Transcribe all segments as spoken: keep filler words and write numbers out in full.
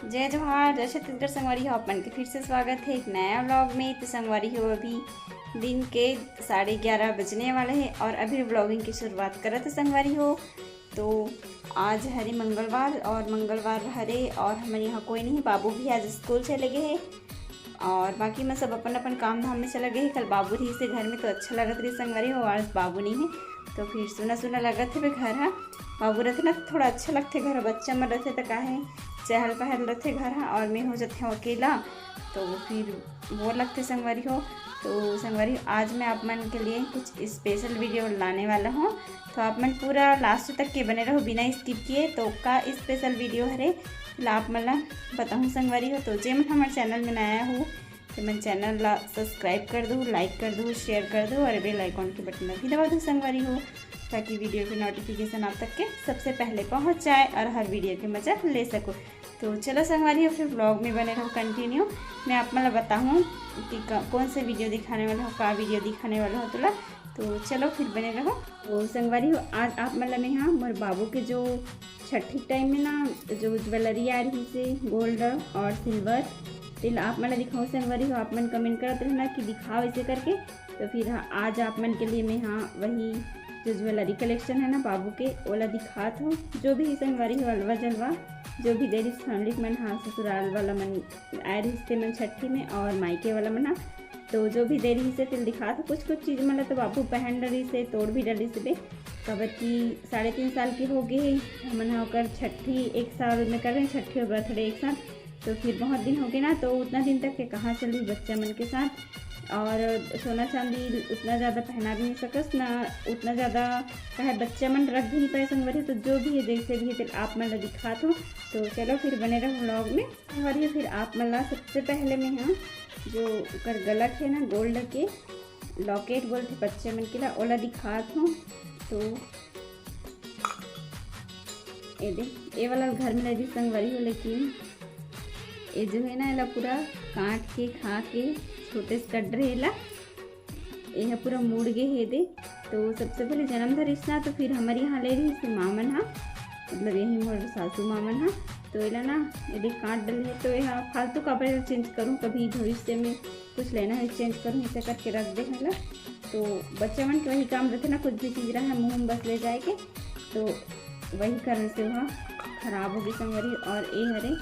जय जोहार, जय छत्तीसगढ़ संगवारी हो, आप मन के फिर से स्वागत है एक नया व्लॉग में। तो संगवारी हो, अभी दिन के साढ़े ग्यारह बजने वाला है और अभी व्लॉगिंग की शुरुआत करत है संगवारी हो। तो आज हरे मंगलवार और मंगलवार हरे और हमर यहाँ कोई नहीं, बाबू भी आज स्कूल चले गए हैं और बाकी मैं सब अपन अपन काम धाम में चला गए हैं। कल बाबू रही से घर में तो अच्छा लगत रही संगवारी हो, आज बाबू नहीं है तो फिर सुना सुना लगत है घर। हाँ, बाबू रहते ना तो थोड़ा अच्छा लगते घर, बच्चा मन रहते तो काहे चहल पहल रहते घर। हाँ, और मैं हो जाते हूँ अकेला तो फिर बोर लगते संगवारी हो। तो संगवारी, आज मैं आप मन के लिए कुछ स्पेशल वीडियो लाने वाला हूँ, तो आप मन पूरा लास्ट तक के बने रहो बिना स्किप किए। तो का स्पेशल वीडियो हरे ला आप मन ला बताहूँ संगवारी हो। तो जे मन हमारे चैनल में नया हो तो मन चैनल ला सब्सक्राइब कर दो, लाइक कर दो, शेयर कर दो और बेल आइकॉन के बटन ला भी दबा दो संगवारी हो, ताकि वीडियो के नोटिफिकेशन आप तक के सबसे पहले पहुँच जाए और हर वीडियो के मजा ले सको। तो चलो संगवारी हो, फिर व्लॉग में बने रहो कंटिन्यू। मैं आप मन ला बताहूँ कि क-, कौन से वीडियो दिखाने वाला हो, का वीडियो दिखाने वाला हो तोला। तो चलो फिर बने रहो। तो संगवारी हो, आज आप मन ला मैं हाँ मोर बाबू के जो छठी टाइम में ना जो ज्वेलरी आ रही से गोल्ड और सिल्वर, तेला आप मन ला दिखाओ संगवारी हो। आप मन कमेंट करत रहना कि दिखाओ ऐसे करके। तो फिर हाँ, आज आप मन के लिए मैं हाँ वही जो ज्वेलरी कलेक्शन है ना बाबू के, ओला दिखात हूँ। जो भी संगवारी हो, अलवा जलवा जो भी दे रही फैमिली मन हाँ, ससुराल वाला मन आए रही से मन छठी में और मायके वाला मन हाँ, तो जो भी दे रही से तेल दिखात हूँ। कुछ कुछ चीज मन ला तो बाबू पहन डरी से, तोड़ भी डरी से बे, काबर कि साढ़े तीन साल के हो गए हे। हमन हा ओकर छठी एक साल में कर रहे हैं, छठी और बर्थडे एक साथ, तो फिर बहुत दिन हो गए ना, तो उतना दिन तक के कहाँ चल रही बच्चा मन के साथ। और सोना चांदी उतना ज़्यादा पहना भी नहीं सकस ना, उतना ज़्यादा कहे बच्चा मन रख भी नहीं पाए संगवारी। तो जो भी है, जैसे भी है, तेल आप मन ला दिखात हूँ। तो चलो फिर बने रहो व्लॉग में। संगवारी हो, फिर आप मन ला सबसे पहले मैं हाँ जो ओकर गला के ना गोल्ड के लॉकेट बोलथे बच्चा मन के ला, ओला दिखात हूँ। तो ए दे, ए वाला घर में ले रही संगवारी हो, लेकिन ए जो है ना, एला पूरा काट के खा के छोटे से कट रहे ला, ए ह पूरा मुड़ गे हे दे। तो सबसे पहले जन्म धरिस ना, तो फिर हमर यहाँ ले रही से माँ मन हा, मतलब यही मोर सासू माँ मन हा, तो एला ना ए दे काट डले हे, तो एहा फालतू काबर चेंज करूँ, कभी भविष्य में कुछ लेना है चेंज करूँ, ऐसे करके रख दे हला। तो बच्चा मन के वही काम रहते ना, कुछ भी चीज रहे मुँह में बस ले जाए के, तो वही कारण से वह खराब हो गई संगवारी। और ए हरे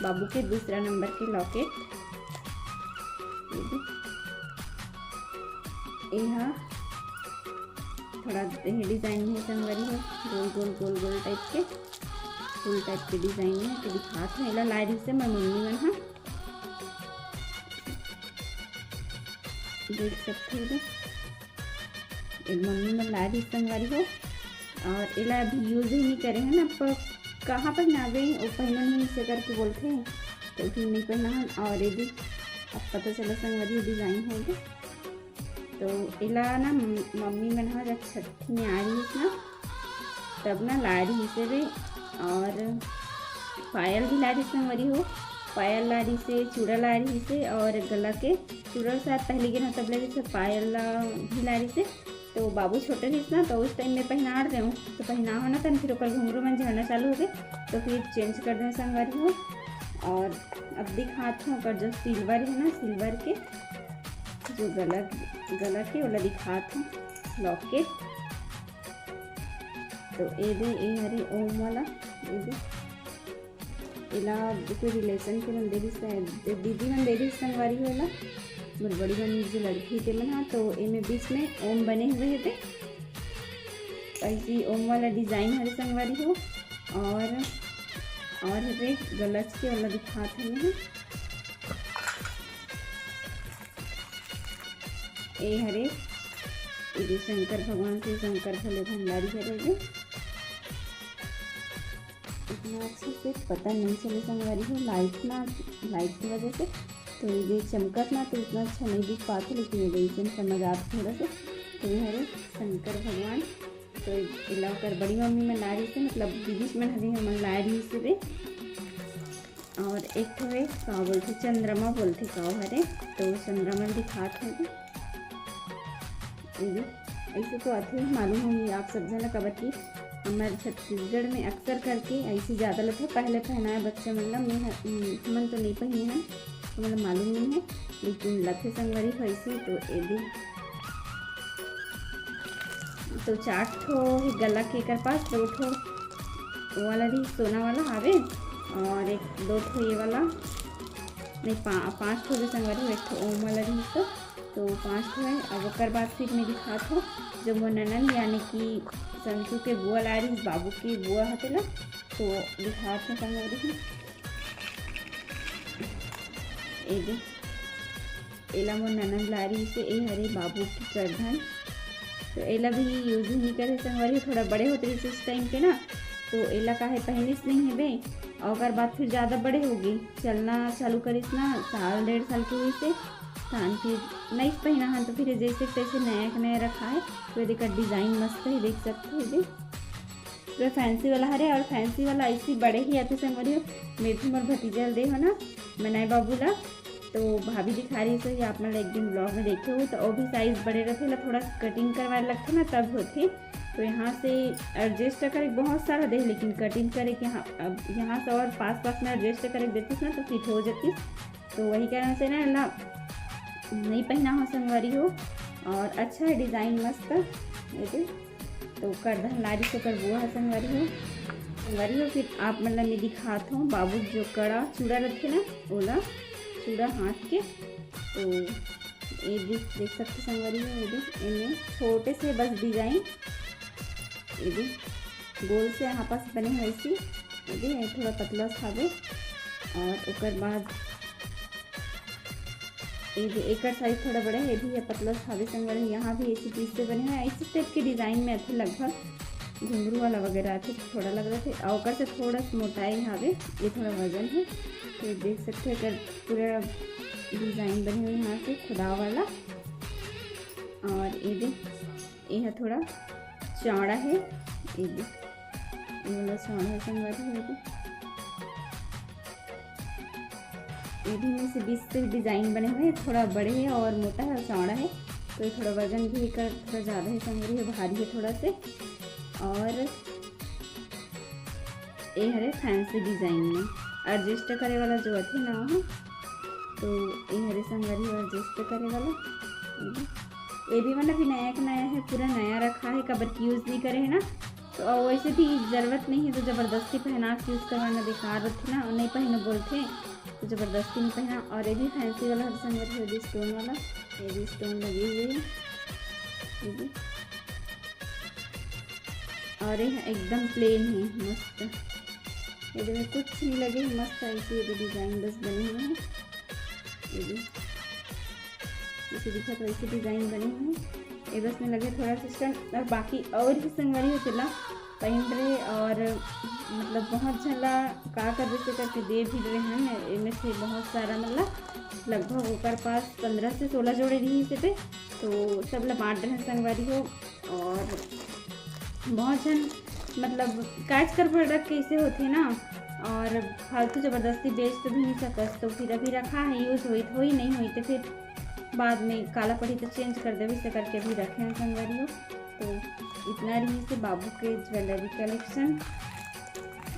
बाबू के दूसरा नंबर के लॉकेट, ये दे, ए हा थोड़ा डिजाइन है संगवारी हो, गोल गोल गोल गोल टाइप के, फूल टाइप के डिजाइन है। तो दिखात हूँ, एला लाए रही से मैं मम्मी मन हा, देख सकते हो, ए मम्मी मन लाए रही संगवारी हो। और एला अभी यूज ही नहीं करे हैं ना, पर कहाँ पहनावे, वो पहनो नहीं से करके बोलते हैं, तो फिर नहीं पहना है। और ये भी अब पता चला संगवारी डिजाइन है ये। तो एला ना म-, मम्मी मन हा जब छठी में आ रही ना, तब ना ला रही से वे। और पायल भी ला रही संगवारी हो, पायल ला रही से, चूड़ा ला रही से, और गला के चूड़ा शायद पहले के ना, तब ले रही से पायल ला भी ला रही से। तो बाबू छोटे रहिस ना, तो उस टाइम में पहनाड़ रहे हूँ, तो पहनाव ना तन फिर ओकर घुंघरू मन झड़ना चालू हो गए, तो फिर चेंज कर दें संगवारी हो। और अब दिखात हूँ ओकर जो सिल्वर है ना, सिल्वर के जो गला, गला के ओला दिखात हूँ लॉकेट। तो ए दे, ए हरे ओम वाला, ए दे, एला कोई रिलेशन के मन दे रहिस, दीदी मन दे रहिस संगवारी हो एला, मोर बड़ी मम्मी जो लड़की ते मन हा, तो एमे बीच में ओम बने हुए हे ते, ऐसी ओम वाला डिजाइन हरे संगवारी हो। और, और हरे गलच के वाला दिखात हवे हा। ए हरे, ए जो शंकर भगवान के, शंकर भोले भंडारी हरे जो। इतना अच्छे से पता नहीं चले संगवारी हो, लाइट ना, लाइट की वजह से। तो ये चमकत ना तो उतना अच्छा नहीं दिख पाते, लेकिन ये जैसे समझ आते थोड़ा सा। तो ये हरे शंकर भगवान, तो एला ओकर बड़ी मम्मी मन ला रही से, मतलब दीदी मन हरे हमन ला रही से रे। और एक ठो है, का बोलथे, चंद्रमा बोलथे का हरे, तो चंद्रमा दिखात है। ये ऐसे तो आथे, मालूम होही आप सब झन ला, काबर कि हमर छत्तीसगढ़ में अक्सर करके ऐसे ज़्यादा लेथे। पहले पहनाए बच्चा मन ला, मैं ह-, हमन तो नहीं पहने हन, तो मतलब मालूम नहीं है, लेकिन लथे संगवारी हो ऐसे। तो ये दे, तो चार ठो ही गला के एकर पास, दो ठो वो वाला भी सोना वाला हावे, और एक दो ठो ये वाला, नहीं, पा-, पाँच ठो जो संगवारी हो, एक ठो ओम वाला भी तो, तो पाँच ठो है। अब ओकर बाद फिर मैं दिखात हूँ, जो मोर ननद यानी कि संतू के बुआ ला रही, बाबू के बुआ हते ला, तो दिखात हूँ संगवारी हो। ए दे, एला मोर ननद ला रही से, ए हरे बाबू की करधन। तो एला भी यूज ही नहीं करे संगवारी, थोड़ा बड़े होते रहिस उस टाइम पे ना, तो एला काहे पहनिस नहीं हेबे, और ओकर बाद फिर ज़्यादा बड़े हो गई, चलना चालू करिस ना, साल डेढ़ साल के हुई से, तहन फिर नहीं पहना हन, तो फिर जैसे तैसे नया के नया रखा है। तो ये देखा डिज़ाइन मस्त है, देख सकते हो ये। पूरा फैंसी वाला हरे, और फैंसी वाला ऐसी बड़े ही आते संगवारी हो। मैं भी मोर भतीजा ल दे हो ना, मनाए बाबू ला, तो भाभी दिखा रही सो, ये आप मन एक दिन ब्लॉग में देखे हो, तो वो भी साइज बड़े रहते ला, थोड़ा कटिंग करवाए लगथे ना, तब होथे। तो यहाँ से एडजस्ट करे बहुत सारा दे, लेकिन कटिंग करे के यहाँ, अब यहाँ से और पास पास में एडजस्ट करे देतीस ना, तो फिट हो जातीस। तो वही कारण से ना, ना नहीं पहना हो संगवारी हो, और अच्छा है डिज़ाइन मस्त। ये दे, तो करधन ला रही से ओकर बुआ ह संगवारी हो। संगवारी हो, फिर आप मन ला मैं दिखात हूँ बाबू जो कड़ा चूड़ा रखे ना, ओला चूड़ा हाथ के। तो ये देख, देख सकते संगवारी हो, ये देख, एमे छोटे से बस डिज़ाइन, ये देख, गोल से यहाँ पास बने हुए सी, ये देख, थोड़ा पतला सा हावे, और ओकर बाद ये भी एकर साइज थोड़ा बड़ा है, ये भी है पतला हावे संगवारी। यहाँ भी ऐसे पीस से बने हुए, ऐसे टाइप के डिज़ाइन में आथे, लगभग घुंघरू वाला वगैरह आथे, थोड़ा लग रहा थे, और ओकर से थोड़ा सा मोटाई हावे, ये थोड़ा वजन है। तो देख सकते हैं, एकर पूरा डिज़ाइन बने हुए यहाँ से खुदा वाला, और ये दे, ये है थोड़ा चौड़ा है, ये दे, ये वाला चौड़ा है संगवारी, ये दे। ये भी में से बीस से डिज़ाइन बने हुए हैं, थोड़ा बड़े है और मोटा है और चौड़ा है, तो ये थोड़ा वजन भी एकर थोड़ा ज़्यादा है संगवारी, ये भारी है थोड़ा से। और ये हरे फैंसी डिज़ाइन में एडजस्ट करे वाला जो आथे ना, वो तो ये हरे संगवारी हो एडजस्ट करे वाला। ये भी मतलब भी नया का नया है, पूरा नया रखा है, काबर कि यूज़ नहीं करे है ना, तो वैसे भी ज़रूरत नहीं है, तो ज़बरदस्ती पहना के यूज़ करवाना बेकार होथे ना, नहीं पहनो बोलथे, तो ज़बरदस्ती नहीं पहना। और ये भी फैंसी वाला हर संगत है, ये भी स्टोन वाला, ये भी स्टोन लगे हुए हैं, ये भी। और ये एकदम प्लेन है, मस्त, ये में कुछ नहीं लगे, मस्त ऐसे ये डिज़ाइन बस बने हुए हैं, ये भी जैसे दिखा तो ऐसे डिज़ाइन बने हुए हैं। ये बस में लगे थोड़ा सिस्टम, और बाकी और भी संगवारी हो चला पहन रहे, और मतलब बहुत झन ला का कर जैसे करके दे भी रहे हैं। इनमें से बहुत सारा मतलब लगभग ओकर पास पंद्रह से सोलह जोड़े रही से थे, तो सब ला बांट रहे हैं संगवारी हो। और बहुत झन मतलब काज कर प्रोडक्ट कैसे होथे ना, और फालतू ज़बरदस्ती बेच तो भी नहीं सकस, तो फिर अभी रखा है, यूज़ होई तो होई, नहीं होई तो फिर बाद में काला पड़ी तो चेंज कर देवे, से करके अभी रखे हैं संगवारी हो। तो इतना रही से बाबू के ज्वेलरी कलेक्शन।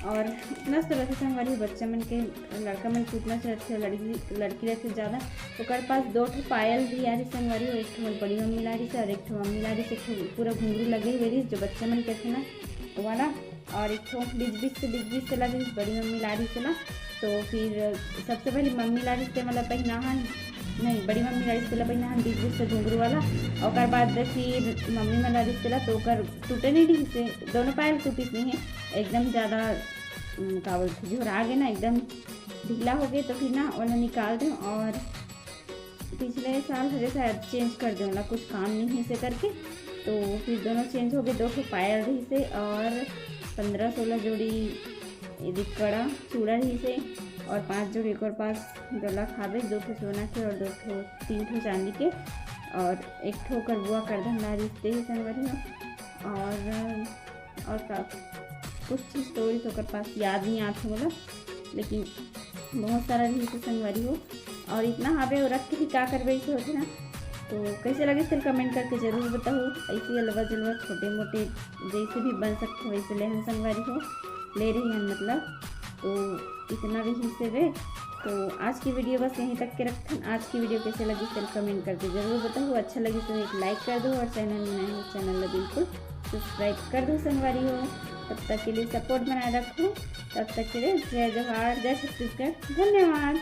और इतना से रखे संगवारी हो, बच्चा मन के, लड़का मन के उतना से रखे, लड़की, लड़की रखे ज़्यादा। ओकर पास दो ठो पायल भी आ रही संगवारी हो, एक ठो मोर बड़ी मम्मी ला रही से और एक ठो मम्मी ला रही से, एक ठो पूरा घुंघरू लगे हुए रही, जो बच्चा मन के थे ना, वो वाला। और एक ठो बीच बीच से, बीच बीच से ला रही, बड़ी मम्मी ला रही से ना। तो फिर सबसे पहले मम्मी ला रही से मतलब पहनाहन, नहीं, बड़ी मम्मी ला रही से पहले पहनाहन बीच बीच से घुंघरू वाला। ओकर बाद फिर मम्मी मन ला रही से ला, तो ओकर टूटे नहीं रही से, दोनों पायल टूटिस नहीं है, एकदम ज़्यादा, उम, का बोलते, झोरा गे ना, एकदम ढीला हो गए, तो फिर ना ओला निकाल दें। और पिछले साल हरे शायद चेंज कर दें ओला, कुछ काम नहीं है से करके, तो फिर दोनों चेंज हो गए। दो ठो पायल रही से और पंद्रह सोलह जोड़ी ये देख कड़ा चूड़ा रही से, और पांच जोड़ी एक और पास गला खावे, दो ठो सोना के और दो ठो, तीन ठो चांदी के, और एक ठो ओकर बुआ करधन ला रही से ही संगवारी हो। और, और का कुछ चीज़ तो ओकर पास याद नहीं आत मोला, लेकिन बहुत सारा रही से संगवारी हो। और इतना हावे, और रख के भी का करबे, ऐसे होथे ना। तो कइसे लगिस तेला comment करके जरूर बताहू। अइसे अलवा जलवा छोटे मोटे जइसे भी बन सकथे वइसे ले हन संगवारी हो, ले रहे हन मतलब। तो इतना रहिस हे। तो आज की video बस यहीं तक के रखथन। आज की video कइसे लगिस तेला comment करके जरूर बताहू। अच्छा लगिस तो एक like कर दो और channel में नए हो channel ला बिल्कुल subscribe कर दो संगवारी हो। तब तक के लिए support बनाए रखो। तब तक के लिए जय जोहार, जय छत्तीसगढ़, धन्यवाद।